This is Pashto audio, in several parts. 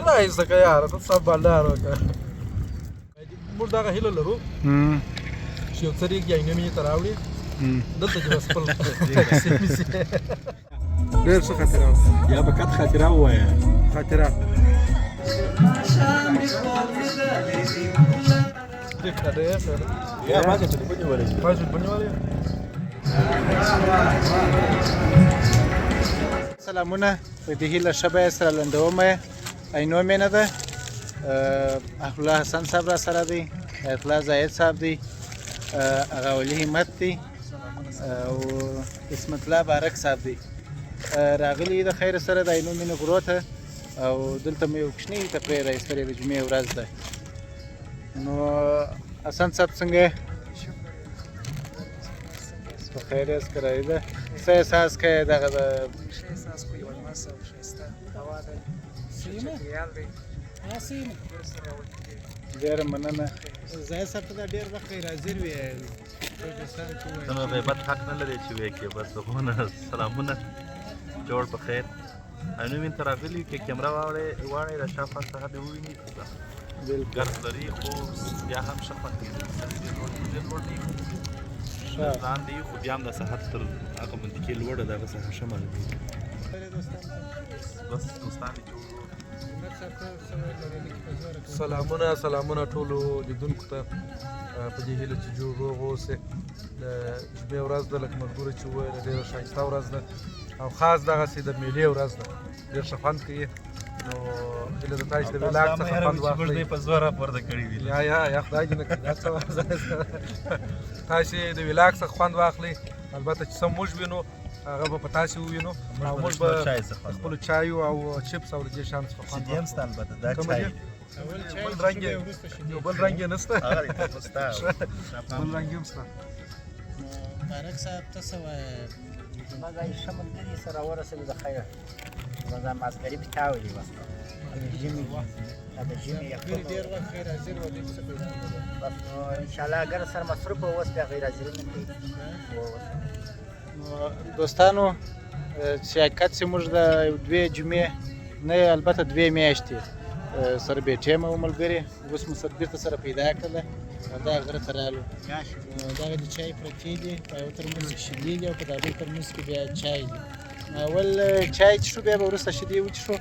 ته دا هیڅ که یاره، ته څه بلار وکړه. موږ دغه هیله لرو چې یو څه ریګ یا نیمې ته راوړي دلته، چې بس خپل ډېر څه خاطره. یا به کت خاطره ووایه. خاطره یا ما چې ټلیفون نیولی. ما چې ونیولې. سلامونه، په دې هیله ښه به یې سره لنډوم یې. عینو مینه ده، الله حسن صاحب را سره دی، حیات الله زاهد صاحب دی، هغه ولي همت دی او عصمت الله بارک صاحب دی. راغلي د خیر سره د عینو مینې غرو ته او دلته مو یو کوچنی تفریح را ایستلې، د جمعې ورځ ده. نو حسن صاحب، څنګه یې؟ په خیر یاست؟ کرایي ده، څه احساس کوې دغه د ښه احساس کوي، یوه لمس او ښایسته هوا ده، ښه چاپېریال دی، ډېر سره راوتي دي. ډېره مننه. زاهد صاحب، ته دا ډېر وخت غیر حاضر وې، دوستان ته ووایه. ته نو غیبت حق نه لرې چې وې کې. بس غونه سلامونه، جوړ په خیر. عینو مین ته راغلي، که کیمره واړې واړې د شا خوا څخه دې وویني. ګرد لري خو بیا هم ښه خوند کوي. ډېر لوړ، ډېر لوړ دی، لاندې، خو بیا هم د ساحت تر هغه منطقې لوړه ده، هغه ساحه ښه معلومېږي. بس دوستان دې جوړ. سلامونه، سلامونه ټولو لیدونکو ته، په دې هیله چې جوړ روغ اوسئ. د جمعې ورځ ده، لکه ملګرو چې وویل، ډېره ښایسته ورځ ده او خاص دغسې د میلې ورځ ده، ډېر ښه خوند کوي. نو هیله ده تاسو د ولاګ څخه خوند واخلئ. په زوره پورته کړی وي. یا یا یا، خدای دې نه کړي دا څه. تاسو د ولاګ څخه خوند واخلئ. البته چې څه موږ وینو هغه به په تاسو ووینو او موږ به خپلو چایو او چپس او د دې شیانو څخه خوند. شیدې هم سته البته، دا چای. بل رنګ یو، بل رنګ یې نشته، بل رنګ هم شته. مبارک صاحب، ته څه وایې؟ ما دا ښه ملګري سره ورسېدو د خیره، دا مازدیګري پې تاوې دي، بس د ژمي، دا د ژمي. ډېر وخت غیر حاضر و، دې څه پیغام لري؟ بس نو انشاءالله اګر سره مصروف اوس بیا غیر حاضري نه کوي. نو دوستانو، چې حقیقت چې موږ د دوې جمعې نه، البته دوې میاشتې سره بې ټیمه و ملګري، اوس مو سره بیرته سره پیدا کړله او دا غره ته رالو. دغه د چای پرتې دي، په یو ترموز کې شیدې دي او په دا بل ترموز کې بیا چای دي. اول چای څښو، بیا به وروسته شیدې وڅښو.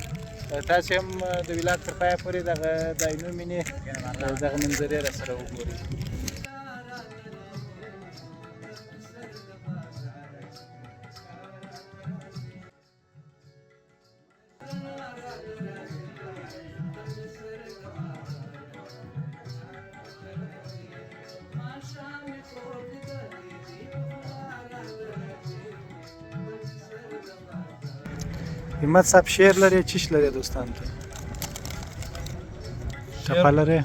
تاسو هم د ولاګ تر پایه پورې دغه د عینو مینې دغه منظرې را سره وګورئ. همت صاحب، شعر لري؟ چیش لري دوستان ته؟ ټپه لري؟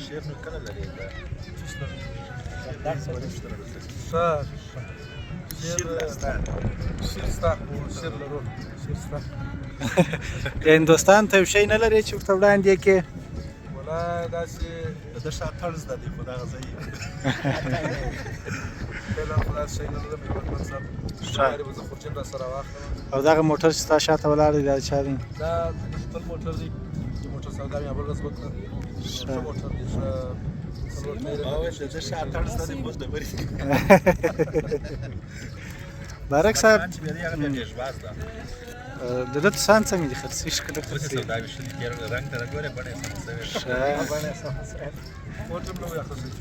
شعر نو کله لري؟ ښه شعر شعر ستا، شعر لرو، شعر ستا. یعنی دوستان ته یو شی نه لري چې ورته وړاندې یې کړې؟ ولا داسې. د ده ښه اتڼ زده دی، خو دغه ځای. فعلا خو داسې شی نه لرم هیوادمن صاحب. ښه به زه خورجین را سره واخلم. او دغه موټر چې ستا شاته ولاړ دی، دا چا دی؟ دا خپل موټر دی، د موټر سودا مې بل ورځ وکړه. ښه موټر دی، ښه څلور ټایره. ما ویل د ده ښه اتڼ زده دی، خو ډبرې. بارک صاحب، چې بیا دی هغه بیا ډېر ژواز ده. د ده تسان څنګه دي؟ خرڅېږي که نه؟ اوس یې خرڅېږي. سودا وي، ښه دي، تېر رنګ ته ګورې، بڼه یې سمه سوې ده. ښه. کوټه مې نوی اخیستی.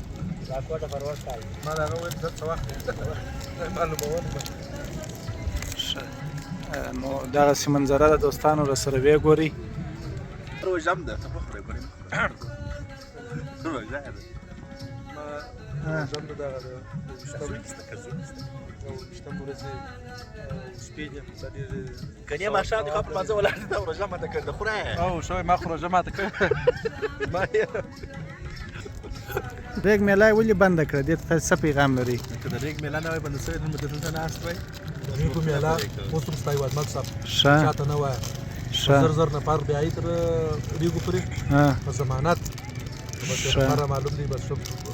دا کوټه پر ورکال. ما د هغه ویل دا څه وخت دی معلومول. ښه، نو دغسې منظره د دوستانو را سره ویې ګورئ. روژه هم ده، ته وخورې، بڼې مه خوره، روژه ده. ما روژه هم دغه د 21 ورځې شپې دي، دا ډېرې. کنې ماښام دې خو په لمانځه ولاړ دی، دا روژه ماته کړې ده، خوره. او شوی، ما خو روژه ماته کړې ما. ریګ میله یې ولې بنده کړه؟ دې ته څه پیغام لري؟ که د ریګ میله نه وای بنده سوې، نن به دلته ناست وای. د ریګو میله اوس هم ستا هیوادمل صاحب، ښه. چاته نه وایه. ښه. زر زر نفر بیا یې تر ریګو پورې په ضمانت بس. ښه. نفر معلوم دی، بس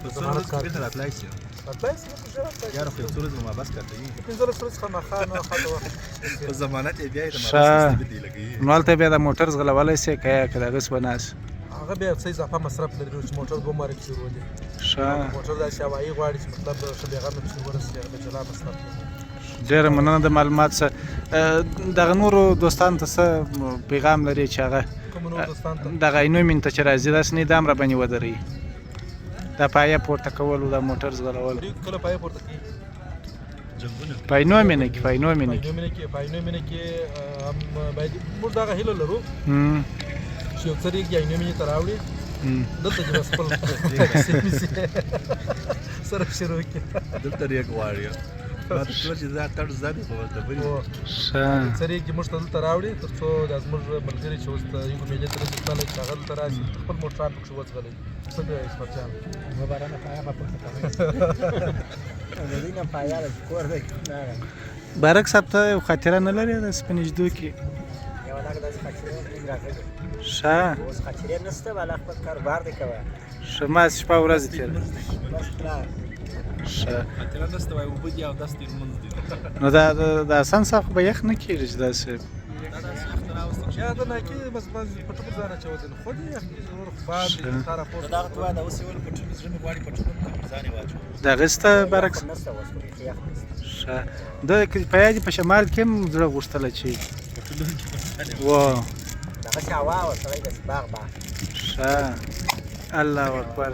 په ضمانت کار. بیرته راتلای شي. راتلای شي، موږ ژر راتلای یاره خو یو څو ورځې به محبس کاته وي. 15 ورځې خامخا نو خاطر وخت. په ضمانت یې بیا یې د ښه. محبس مستې لګوي. نو هلته بیا د موټر ځغلولی شي که د هغه څه به ناست؟ هغه بیا څه اضافه مصرف لري چې موټر دوه مارې پسې ولي. ښه. موټر داسې هوایي غواړي چې مطلب ښه بېغمه پسې ورسي، هغه به جلا مصرف لري. ډېره مننه د معلومات څخه. دغه نورو دوستانو ته څه پیغام لري چې هغه کوم نور دوستان ته؟ دغه عینومین ته چې راځي داسې نه دام را باندې ودروي، دا پایه پورته کول او دا موټر ځغلول. دوی کله پایه پورته کوي؟ جنګونه په عینومینه کې، په عینومینه کې. په عینومینه کې هم باید موږ دغه هیله لرو چې یو څه ریګ عینومینې ته راوړي، دلته چې بس خپل سره شروع کړي. دلته ریګ غواړي، ما ته ټول چې دا تړ زده دی خو بس ډبرې. ښه. څه ریګ موږ ته دلته راوړي تر څو دا زموږ ملګري چې اوس د ریګو میلې ته نه شي تللی چې هغه دلته راشي خپل موټران پکښې وځغلوي. څه کوې عصمت جان؟ مبارانه پایا به پورته کوي، د دوی نه پایا ده چې کور دی نه. بارک صاحب ته یو خاطره نه لرې داسې په نږدو کې؟ یوه لږ داسې خاطرې نه راغلې. ښه. اوس خاطرې نشته، والا خپل کاروبار دی کوه. ښه، ما شپه ورځ تېره. بس نه. ښه. خاطره نشته، وایي اوبه دي او دس دي، لمونځ دي. نو دا د حسن صاحب خو به یخ نه کېږي چې داسې؟ دا داسې یخ ته راوستل. یا د ناکي بس بس پټو پر ځان اچول دي، خو دې یخ کې ضرور خو باد دی کار پورته. دا ته وایه دا اوس یې ول پټو، زړه مې غواړي پټو نن پر ځان یې واچوم. د هغه سته بارک یخ نشته اوس، خو بیخي یخ نشته. ښه، د په یاد په شمال کې هم زړه غوښتله چې پټو کې پر ځان یې و دغسې هوا وه، سړی داسې باغ باغ. ښه، الله اکبر،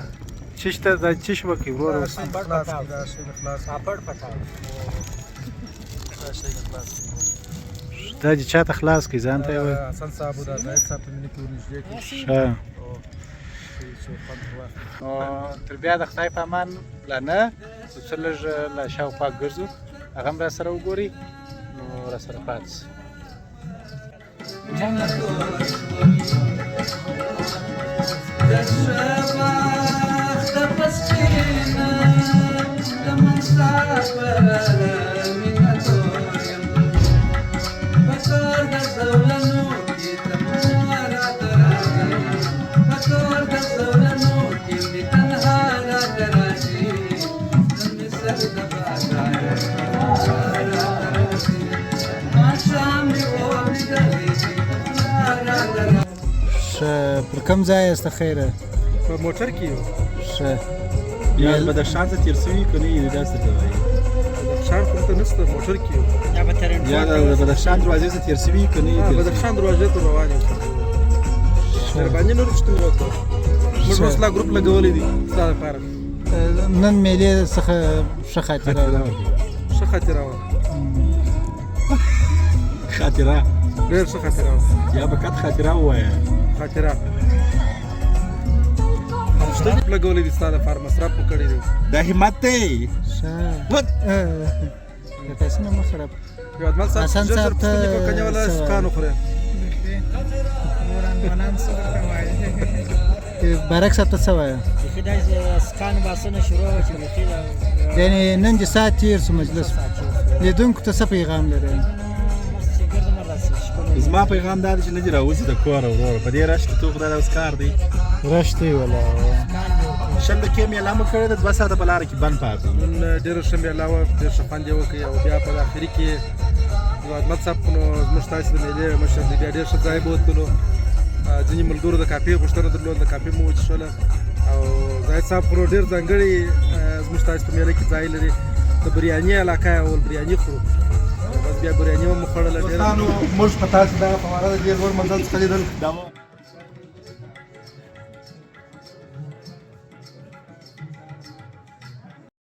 چش ته دا چش وکړي ورور دا اوس. شی مې خلاص کړي، دا شی مې خلاص کړي، پاپړ پټاو. دا شی مې خلاص کړي. دا چې چاته خلاص کړي، ځان ته یې وایي. حسن صاحب او دا زاهد صاحب ته مې نه کې ورنږدې کړي. ښه. او چې خوند ترې واخلي. نو تر بیا د خدای په امان. لا نه، یو څه لږ لا شاوخوا ګرځو، هغه هم را سره وګورئ، نو را سره پاتې شئ. ښه، پر کوم ځای یاست خیره؟ په موټر کې یو. ښه. یا بدخشان ته تېر شوي که نه یې، داسې ته وایي؟ بدخشان خو دلته نشته، موټر کې یو. یا به ترین. یا د بدخشان دروازې ته تېر شوي که نه یې تېر شوي؟ بدخشان دروازې ته روان یو. مهرباني نور پوښتنې وکړه، موږ اوس لا ګروپ لګولی دی ستا لپاره. نن میلې څخه ښه خاطره وه؟ ښه خاطره وه. خاطره. ډېر ښه خاطره وه. یا به کت خاطره ووایه. خاطره شته، لګولی دی ستا لپاره، مصرف مو کړی دی. دا همت دی. ښه، د پیسې نه مه خراب. هېوادمل صاحب، حسن ژر ژر صاحب ته پوښتنې کوه، کنې ولا څه سکان وخورې. بارک صاحب ته څه وایه؟ بیخي داسې سکان باسنه شروع وه چې بیخي یعنې نن دې ساعت تېر شو مجلس. لیدونکو ته څه پیغام لرې؟ بس چې ګرځم راسي ښکلی. زما پیغام دا دی چې نه دې راوځي د کوره وروره، په دې رش کې ته خدای دا اوس کار دی. رش دی ولا. 20 دقیقې مېله مو کړې ده، 2 ساعته په لاره کې بند پاتې یو. نن ډېره ښه مېله وه، ډېر ښه خوند یې وکړ او بیا په اخري کې هېوادمل صاحب خو نو زموږ تاسې د مېلې مشر دی، بیا ډېر ښه ځای بوتلو. ځینې ملګرو د کافي غوښتنه درلوده، کافي مو وڅښله او زاهد صاحب خو نو ډېر ځانګړی زموږ تاسې په مېله کې ځای لري. د بریاني علاقه یې اول بریاني خورو، بس بیا بریاني هم وخوړله ډېره. دوستانو، موږ په تاسو دغه فواره د ډېر لوړ منزل څخه لیدل.